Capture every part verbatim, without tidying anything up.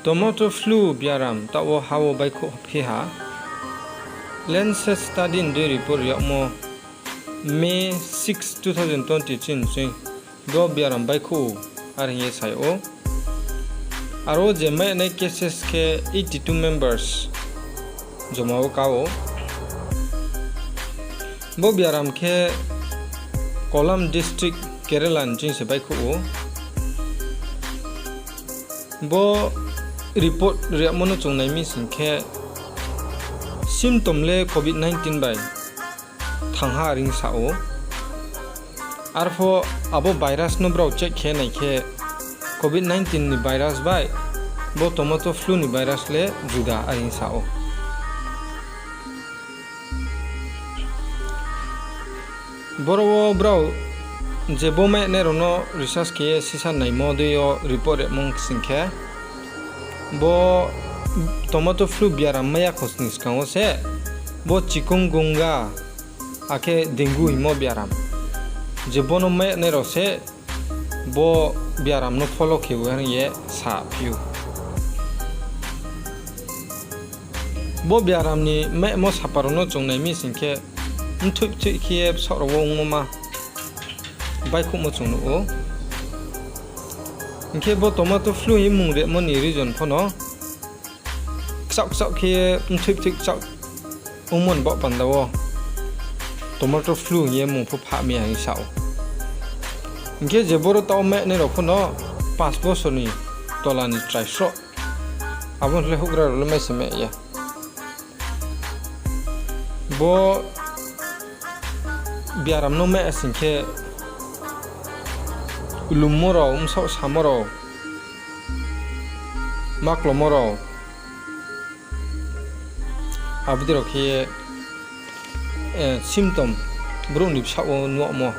Tomato flu biaram taoh wo ha wo baihkhouh phi ha. Lancet study ni dei report yagmo May six, two thousand twenty chini ching bo biaram baihkhouh ou, are hing ye sa yag ou. Aro je mai nai cases khe eighty two members joma wo ka ou. Bo biaram khe Kollam district, Kerala ni ching se baihkhouh ou. Bo report riyagmo no chung nai mi sing khe, symptom le covid nineteen bai thang ha are hing sa ou. Arpho abo virus no brao check khe nai khe, covid nineteen ni virus bai bo tomato flu ni virus le juda are hing sa ou. Boro wo brao je bo mai nai rao no research khe ye sisa naimo dei yo report rimo sing khe, bo tomato flu biaram mai ya kho ni skang wo se bo chikungunya akhe dengue hingmo biaram, je bo no mai nai rao se bo biaram no pholokhe ou are hing ye saphi ou. Bo biaram ni maimo sapa rao no chung nai mi sing khe, mthoih bthoih khe ye bsaoh rao wo ongmo ma baihkhouhmo chung nuh ou. Hing khe bo tomato flu hing ye mmung rimo ni reason pho no kchaoh kchaoh khe ye mthoih bthoih kchaoh ongmo ni baoh panda wo tomato flu hing ye mmung pho phah mi ya hing sa ou. Hing khe je boro taoh mai nai rao pho no panch bosor ni tola ni chrai sroh, abo ni le houhgra rao le mai se mai ya. Bo biaram no mai ya sing khe, lummo rao, bsaoh samo rao, maklomo rao, abo dei rao khe ye, symptom brouh ni bsaoh wo nuhmo.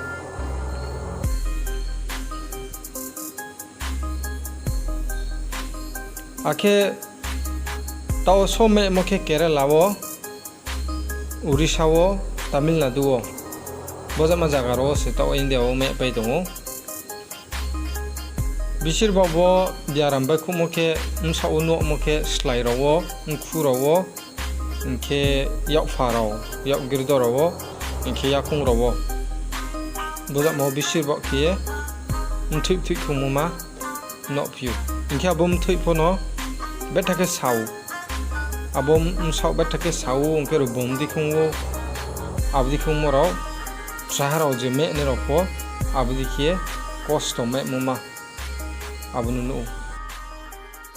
Akhe taoh so maimo khe Kerala wo, Orissa wo, Tamil Nadu wo, bojama zaga rao wo se taoh India wo maipai tong ou. Bisir baoh bo biaram baihkhouhmo khe bsaoh wo nuhmo khe slái rao wo, mkhu rao wo, hing khe yakpha rao, yakgirdo rao wo, hing khe yakoung rao wo. Bojama wo bisir baoh khe ye mthoih bthoih khongmo ma nuhphi ou. Hing khe abo mthoih pho no betha khe sa ou. Abo bsaoh betha khe sa ou, hing khe rubom di khong ou, abo di khongmo rao, chraha rao je mai nai rao pho, abo di khe kosto maimo ma, abo no nuh ou.